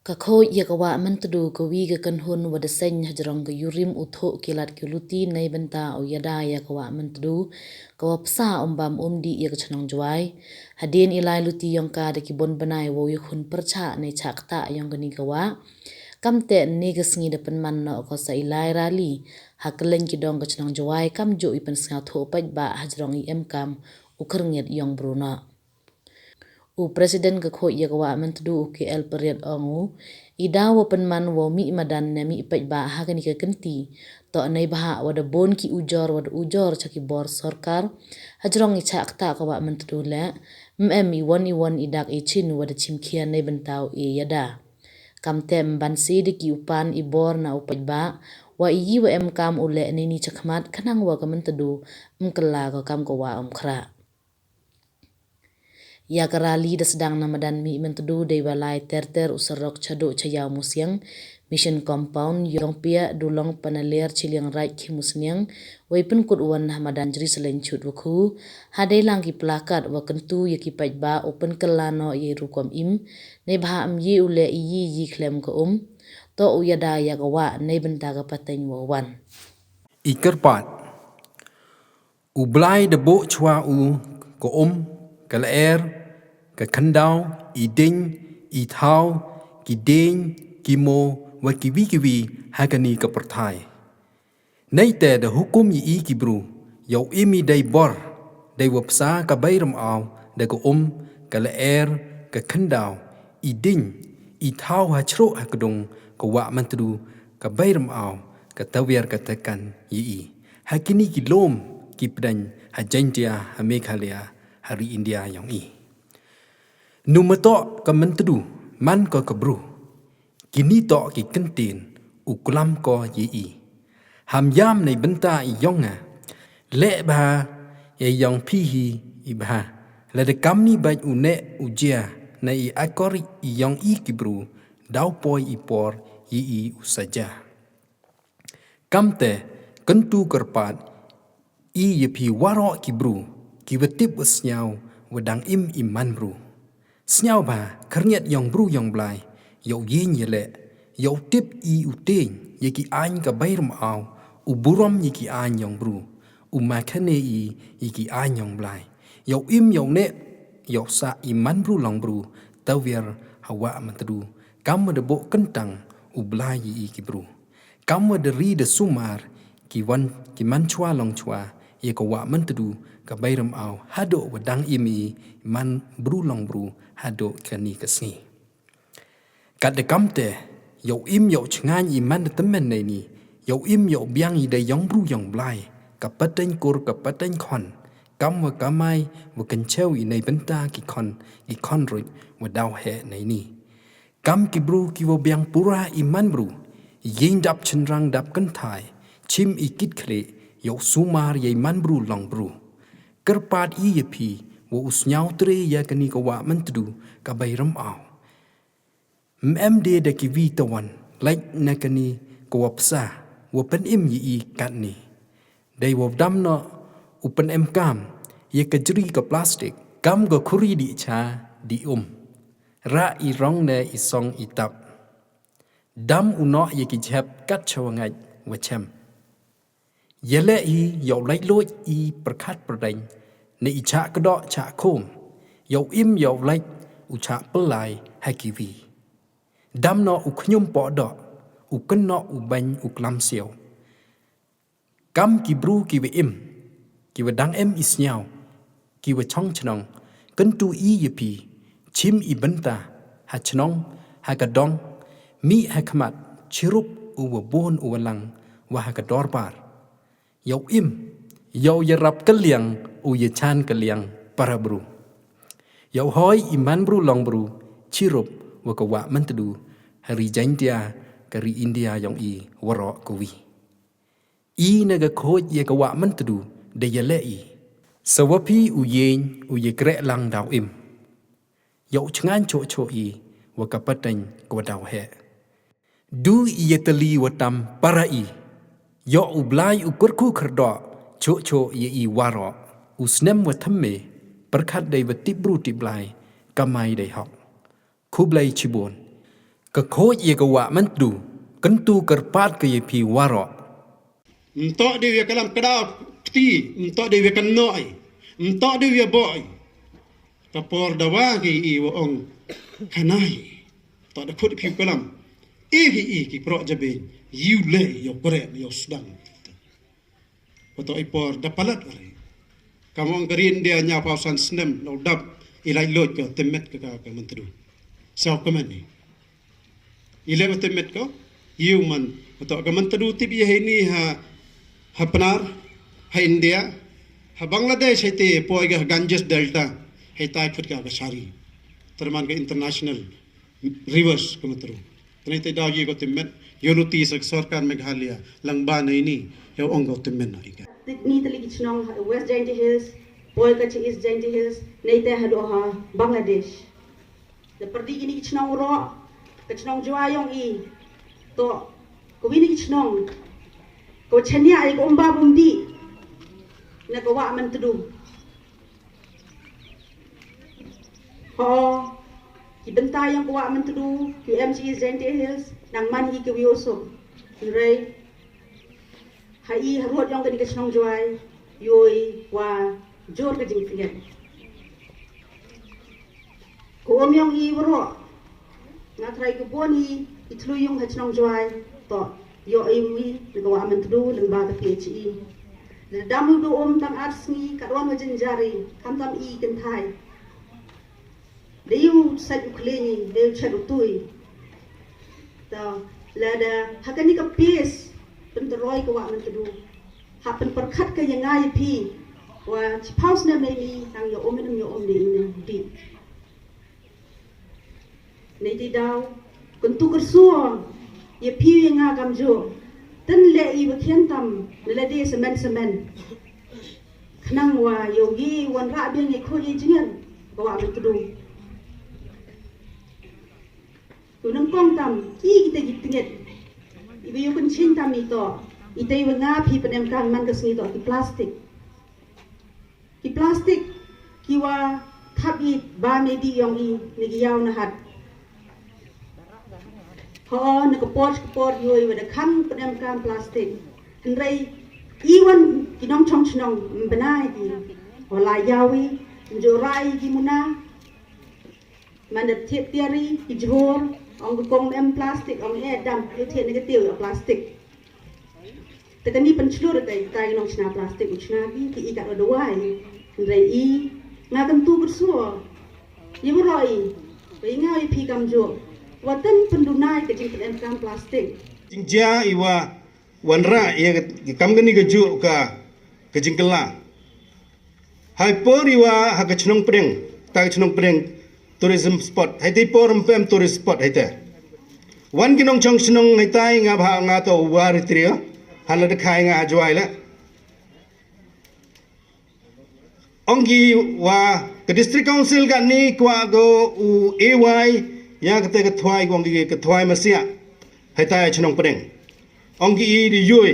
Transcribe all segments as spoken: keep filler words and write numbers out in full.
Ka khooid ya ka Wah Myntdu ka wi ka kynhun wa da seng hajrong ka yurim u thoh ki lad ki luti neibynta u yada ya ka Wah Myntdu ka wa psa um bam um dih ya ka chnong Jwai. Hadien i lai luti yong ka da ki bon bnai wow yakhun pyrchah nei chah ktah yong kani ka wah. Kamte ni ka sngi da pynman noh ko sa i lai rali ha kylleng ki dong ka chnong Jwai, kamjooh i pynsngaw thoh paidbah hajrong i emkam u khyrngit yong bru noh. U President ka khooid ya ka Wah Myntdu u K L Pariat ong u, i daw wa pynman wow mih madan ne mih paidbah ha kani ka kynti, toh neibhah wa da bon ki ujor wa da ujor cha ki bor sorkar hajrong i chah ktah ka Wah Myntdu leh, ym em i won i won i dak i chin wa da chimkhia neibynta u e yada. Kamte ym banse da ki u pan i bor na u paidbah, wa i yi wa emkam u leh neini chakhmat khnang wa ka Myntdu ym kylla ko kam ka wah um khrah. Ya ka rali da sdang na madan mih Myntdu dei wa lai ter ter u sarok chadooh cha Iawmusiang, Mission Compound, Yongpiah, Dulong, Panaler, Chiliang Raij, Khimusniang, wei pynkut wan ha madan Jri Saleñ Chut Wakhu. Ha dei lang ki plakat wa kyntu ya ki paidbah u pynkylla noh ya i rukom im, neibhah ym ye u leh i yi yi khlem ka um, toh u yada ya ka wah neibynta ka pateng wa wan. I kyrpad. U Blai da booh chwa u ka um, ka lyer, ka khyndaw, i diñ, i thaw, ki diñ, ki moo, wa ki wi ki wi ha kani ka pyrthai. Neite da hukum ya i ki bru, yow im i dei bor, dei wa psa ka bei rymaw, da ka um, ka lyer, ka khyndaw, i diñ, i thaw ha chroh ha kdung ka Wah Myntdu, ka bei rymaw, ka tawiar ka takan ya i. Ha kini ki lum ki pdeng ha Jaintia, ha Meghalaya, ha ri India yong i. Nu matoh ka Myntdu, man ko ka bru. Kini toh ki kyntien u klam ko ya i. Ham yam neibynta i yong nga, leh bha ya yong phi hi i bha. Lada kamni bait u neh u jia na i akor i yong i ki bru, daw poi i por ya i u saja. Kamte, kyntu kyrpad i ya phi waroh ki bru, ki wa tip wa sniaw wa dang im i man bru. Sniaw bha, khyrngiat yong bru yong Blai, yow yeng ya leh, yow tip i u teng ya ki aiñ ka bei rymaw, u burom ya ki aiñ yong bru, u makhane i ya ki aiñ yong Blai. Yow im yow neh, yow sah i man bru long bru, tawiar ha Wah Myntdu, kam wa da booh kyntang u Blai ya i ki bru. Kam wa da ri da sumar ki wan ki man chwa long chwa ya ka Wah Myntdu, ka bei rymaw, hadooh wa dang im i man bru long bru hadooh kani ka sngi. Katde kamte, yow im yow chngaiñ i man da tymmen neini, yow im yow biang i dei yong bru yong Blai, ka pateng kur ka pateng khon, kam wa kamai wa kynchew i neibynta ki khon, ki khon ruj wa daw heh neini. Kam ki bru ki wa biang pura i man bru, yeng dap chynrang dap kynthai, chim i kit khlieh, yow sumar ya i man bru long bru. Kyrpad i ya phi, wa u sniaw tre ya kani ka Wah Myntdu, ka bei rymaw. Ym em de da ki wi tawan, lait na kani ka wa psa, wa pynim ya i katni. Dei wa dam noh u pynemkam ya ka jri ka plastik, kam ka khuri dih cha dih um. Rah i rong ne i song i tap. Dam u noh ya ki jhep kat cha wa ngait wa chem. Ya leh i yow lait luid i pyrkhat pyrdeng, ne i chah kdoh chah khum, yow im yow lait u chah pylai ha ki wi. Dam noh u khñium pohdoh, u kynnoh u beiñ u klam siaw. Kam ki bru ki wa im, ki wa dang em i sniaw, ki wa chong chnong, kyntu i ya phi, chim i bynta, ha chnong, ha ka dong, mih ha khmat, chirup u wa bun u wa lang, wa ha ka dorbar. Yow im, yow yarap kylliang, u yachan kylliang, para bru. Yow hoi i man bru long bru, chirup, wa ka Wah Myntdu, ha ri Jaintia, ka ri India yong i, waroh ka wi. I na ka khooid ya ka Wah Myntdu da ya leh i. Sa wa phi u yeng u ya kreh lang daw im. Yow chngaiñ choh choh i wa ka pateng ka wa daw heh. Du i ya tylli wa tam para i. Yow u Blai u kyrkhu kyrdoh choh choh ya i waroh. U snem wa thymme pyrkhat dei wa tip bru tip Blai kamai dei hok. Khublei chibun. Ka khooid ya ka Wah Myntdu, kyntu kyrpad ka ya phi waroh. Ym toh de ya ka lam kdaw kti, ym toh de ya ka noi, ym toh de ya boi. Ka por dawa ki i wa ong khanai. Toh da khut phi ka lam. I hi i ki proh jabe, yu le, yo kore, yo sdang. Wa toh i por da palat wari. Kam ong ka ri India ñiaw phaw san snem, la u dap i lai loj ka tymmet ka, ka, ka Myntdu. Saw ka man i. I le ka tymmet ko, yu man, wa toh ka Myntdu tip i heini ha, ha Pnar, ha India, ha Bangladesh, ha te poi ka Ganges Delta, ha tai phut ka ka sari. Terman ka international rivers ka Myntdu. Tene te daw ye ko tymmet, yo notice ka sorkar Meghalaya, lang ba nei ni, yo ong ko tymmet na ika. Ni te lagi chnong ha West Jaintia Hills, poi ka chi East Jaintia Hills, nei te ha do ha Bangladesh. Da pyrdi kini ki chnong roh, ka chnong Jwai yong i, toh, ka wi ni ki chnong, ka chania i ka umba bumdi, na ka Wah Myntdu. Ho, ki bynta yong ka Wah Myntdu, ki M G Jaintia Hills, nang man i ka wi u suk. Hynrei, ha i harud yong kani ka chnong Jwai, yoi wa jur ka jingtnget. Ka um yong i waroh, nga trai ka bun i, i thlui yung ha chnong Jwai, toh, yo i wi, na ka Wah Myntdu, lyngba ka P H E. Da dam u du um tang ar sngi, ka wan wa jynjar i, khamtam i kynthai. Da yu sait u khlei ni, da yu chat u tui. Ta, lada, ha kani ka pis, pyntaroi ka Wah Myntdu. Ha pynpyrkhat ka ya nga ya phi, wa chiphaw snem nei ni, nang ya um nem ya um nei ni, di. Nei ti daw, kyntu kyrsoo, ya phi ya nga kamjooh. Tyn le i wa khian tam, na lade semen semen. Khnang wa yow ye wanrah biang ya khooid ya jingim, ka Wah Myntdu. Yow nyngkong tam, ki kita ki tnget. Iwa yow kynching tam i toh, itei wa nga phi pynemkam man ka sngi toh ki plastic. Ki plastic, ki wa thap i ba me di yong i, ne ki yaw na hat. Ho, na ka por, ka por yow i wa da khang pynemkam plastic. Hynrei, i wan ki nongchong chnong, ym bna i ki. Wa la yaw i, ym jooh rah i ki muna. Manda thied tiar i, ki jhur, ong ka kong em plastic, ong e dam, yow thied ne ka tiew ya plastic. Te kani pynchlur ka i tai nong chna plastic, u chna ki, ki i ka dawai. Hynrei i, nga kyntu kyrsoo. Ye waroh i, wa i nga i phi kamjooh. Wa tyn pynduna i ka jingpynemkam plastic. Jingjia i wa wanrah ya ka kam kani ka jooh ka, ka jingkylla. Hei por i wa ha ka chnong Pdeng, ta ka chnong Pdeng tourism spot. Hei te i por ym pem tourist spot hei te. Wan ki nongchong chnong hei tai nga bha nga toh u wa ri trio, ha la da khai nga ha Jwai le. Ong ki wa ka District Council kani kwah ko u A Y, ya kata ka thwai, ong ki ka thwai masiah. Hei tai chnong Pdeng. Ong ki i di yoi.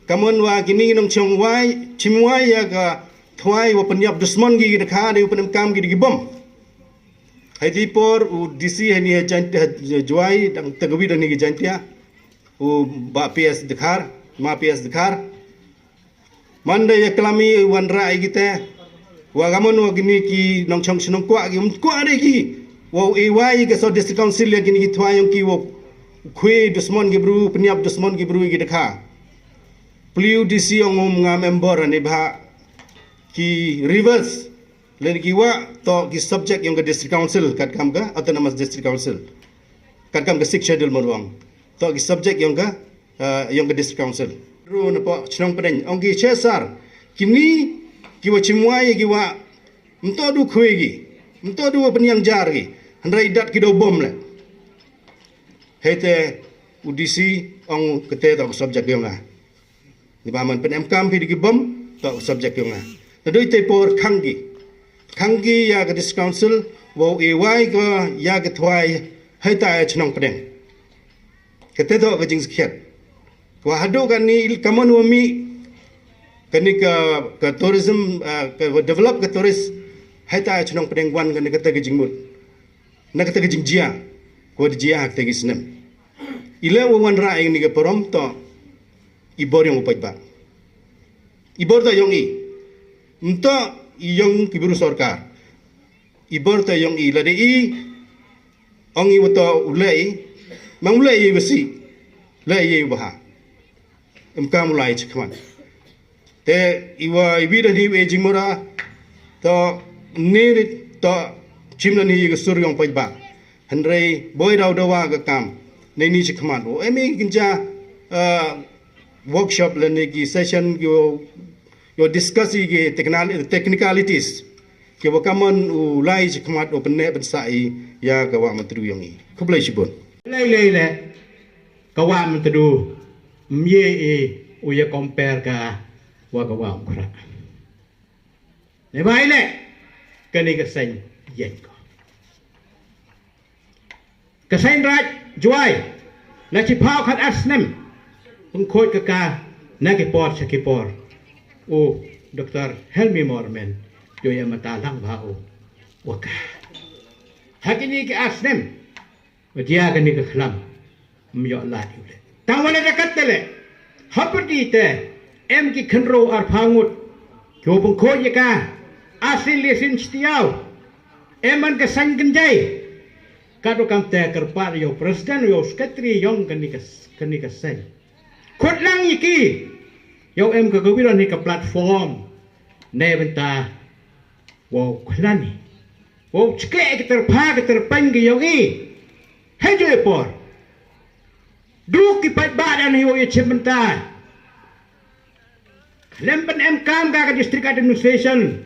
Kamon wa kini nongchong wai, chim wai ya ka thwai wa pynyap dusmon ki da kha, da u pynemkam ki da ki bom. Hei te i por u D C hei ni ha Jaintia, ha Jwai, dang tagawi dang ni ki Jaintia. U Bah P S Dkhar, Ma P S Dkhar. Manda ya klam i wanrah i kite. Wa kamon wa kini ki nongchong chnong kwah ki, um kwah de ki. Wa u A Y ka South District Council ya kini ki thwai yong ki wa khwe dusmon ki bru, pynyap dusmon ki bru ki da kha. Pliu D C ong um nga member ani bha ki rivers. Len ki wa toh ki subject yong ka District Council, katkam ka Autonomous District Council. Katkam ka Sixth Schedule mon wang. Toh ki subject yong ka, ah, yong ka District Council. Ru na po chnong Pdeng, ong ki chesar. Kini, ki wa chim wai, ki wa, ym toh du khwe ki. Ym toh du wa pynyang jar ki. Hynrei dat ki do bom le. Hei te, u D C, ong kate toh ka subject yong nga. Ni ba man pynemkam phi da ki bom, toh subject yong nga. Na doi te i por khang ki. Khang ki ya ka District Council, wa u A Y ko ya ka thwai, hei tai chnong Pdeng. Kate toh ka jingsakhiat. Wa hadooh kani kamon wa mih, kani ka, ka tourism, ah, ka develop ka tourist, hei tai chnong Pdeng wan kani kata ka jingmut. Na kata ka jingjia. Ko da jia ha kate ki snem. I leh wa wanrah ya kani ka parom toh i bor yong u paidbah. I bor toh yong i. Ym toh i yong ki bru sorkar. I bor toh yong i, lada i ong i wa toh u leh i, mang u leh i wa sih, leh i wa bha. Ym kam u lai chakhmat. Te i wa i wi da ni we jingmura, toh ni toh chim da ni ya ka sur yong paidbah. Hynrei boi daw dawa ka kam. Nei ni chakhmat. O em i kynja, ah, workshop lane ki session ki wa, ki wa discuss i ki technical-, technicalities. Ki wa kammon u lai chakhmat u pynneh pynsah i ya ka Wah Myntdu yong i. Khublei chibun. Lei lei le, ka Wah Myntdu, ym ye i u ya compare ka wa ka Wah Umkhrah. Neibhah i le, kani ka seng yeng ko. Ka seng Raij Jwai, la chiphaw khat ar snem, pynkhuid ka ka, na ki por cha ki por. U Doctor Helmi Moyrmen, yow ya mata lang bha u wa ka. Ha kini ki ar snem, wa jia kani ka khlam, ym yoh lad i u le. Tang wa le da kat te le, hapyrdi te, em ki khynroo arphaw ngut, ki wa pynkhuid ya ka, ar sien le sien chitiaw, em man ka seng kynjai, kat wa kam te kyrpad yow president, yow secretary, yong kani ka, kani ka seng. Khut lang ya ki, yow em ka ka wi ron hi ka platform, neibynta, wow khlan i. Wow chkeh ki tyrpha ki tyrpeng ki yong i. Hei ju i por. Du ki paidbah da ni wow ya chim bynta. Khlem pynemkam ka ka district administration.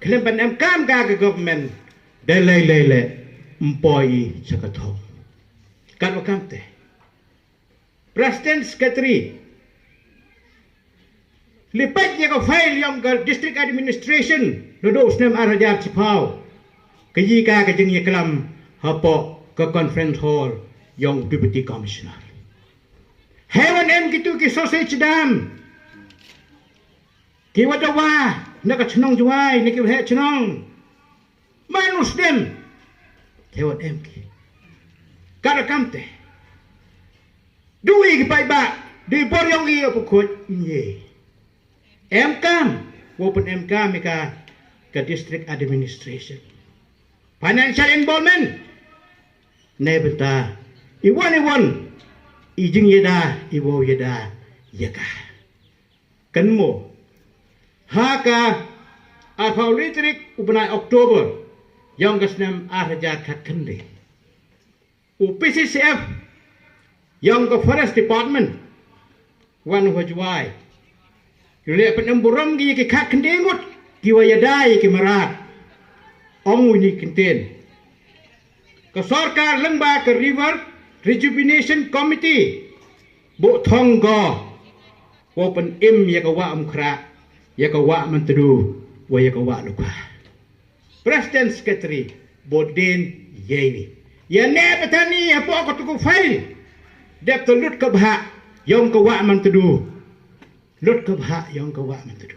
Khlem pynemkam ka ka government. Da lei lei le. Ym poi i cha ka thong. Kat wa kam te. President Secretary. Li peit ya ka file yong ka District Administration, nadooh u snem ar hajar chiphaw. Ka yi ka ka jingyaklam hapoh ka conference hall yong Deputy Commissioner. Heiwon em kitu ki sausage dam. Ki wa dawa, na ka chnong Jwai, na ki waheh chnong. Man u snem. Heiwon em ki. Kat wa kam te. Du i ki paidbah, du i bor yong i u pynkhuid, ym ye. Emkam, wow pynemkam i ka, ka district administration. Financial involvement. Neibynta, i won i won, i jingyada, i wow yada, ya ka. Kynmaw. Ha ka arphaw le tarik u bnai October, yong ka snem ar hajar khatkhynde. U P C C F, yong ka Forest Department, wan u ha Jwai. Yow le pynemburom ki ya ki khatkhynde ngut, ki wa yada ya ki mrad. Ong u ini i kyntien. Ka sorkar lyngba ka River Rejuvenation Committee, booh thong ko, wow pynim ya ka Wah Umkhrah, ya ka Wah Myntdu, wa ya ka Wah Lukha. President Secretary, bood dien yei ni. Ya ne patani, hapoh ka tu ka file. Dep to lut ka bhah, yong ka Wah Myntdu. Lut ka bhah, yong ka Wah Myntdu.